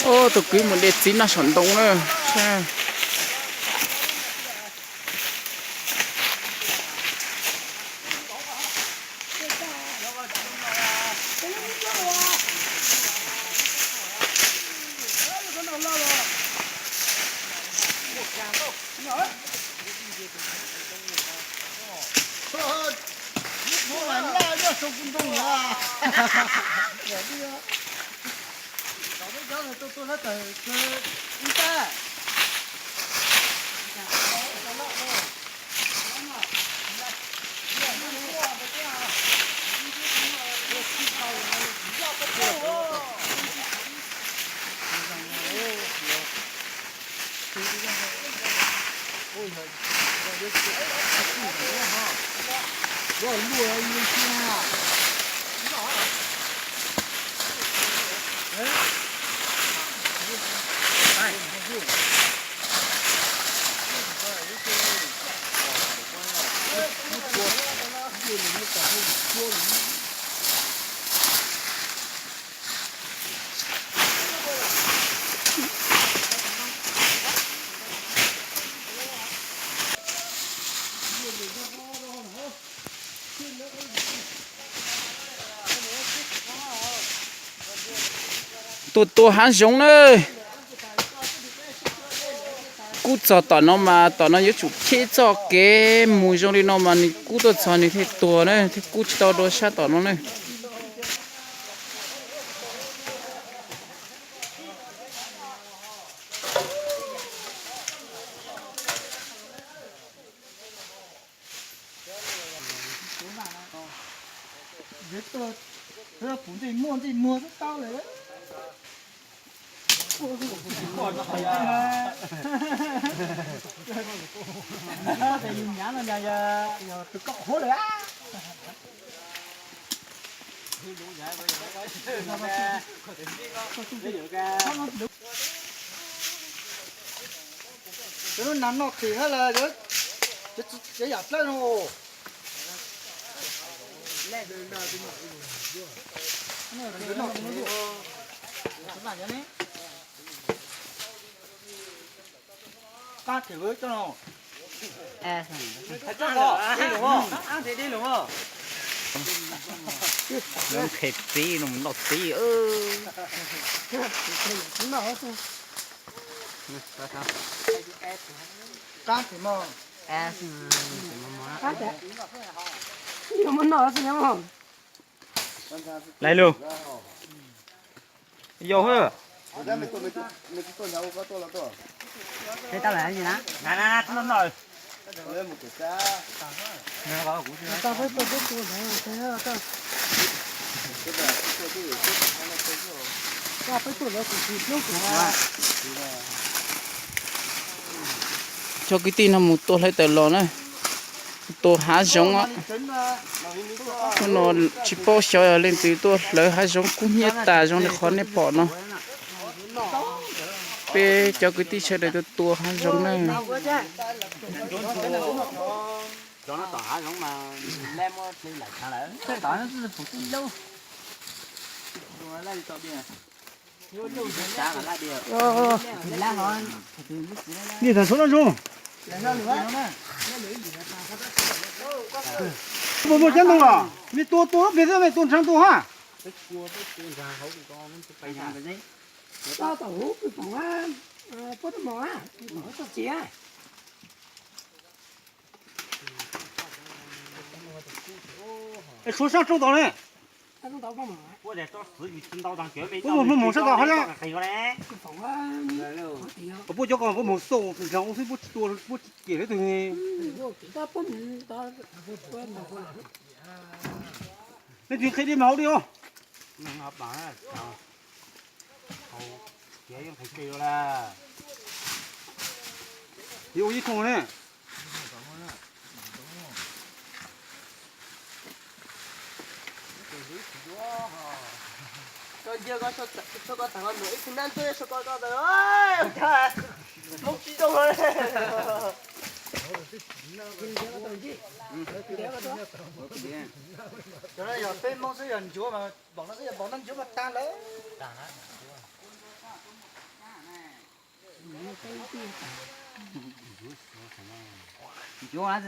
Ub, tus kwv mus de txiv noj saum ntoo na. Tuaj tua hav zoov na. Kub txog tom no mas tom no yuav tsum cheb txoj kev mus zoo li no mas nws kub tuaj txog nws thiaj tuag na, thiaj kub tsis tau dua sab tom no na. Cov lub nas noj qhwv hab las, cov yam dlawb no. Qab them coj no. Qheb txiv no mus noj txiv. Qab them mog. Qab them. Yuav muab noj xwb na mog. Lais lug. Yau hwb. Peb tab lais na. Na na na, noj noj. Cov kwv tij no mus tua hlawv taws los na, tua hav zoov os. Hnub no tsis paub xyov yog leej twg tuaj hlawv hav zoov kub hnyiab tas zoo li qhov nej pom no. Peb cov kwv tij sawv daws tuaj tua hav zoov na. Nij thaum txhua noj zoo. Muaj muaj cab ntoo los, mej tua tua pem xwb, mej tua nrhav tua hab. Es tshuav sab rooj tod ne. Puab mus mus sab tod hab. Puab cov ko puab mus xauj nrhav ua xwb, puab tsis tua, puab tsis cem leej twg. Leej twg qhia dej mas hauv dej os. Yuav ua ib thooj ne. Cov no yog peb Hmoob xwb, yog ncuav mas npaum no xwb, yog npaum no ncuav mas tag lawm. Ncuav,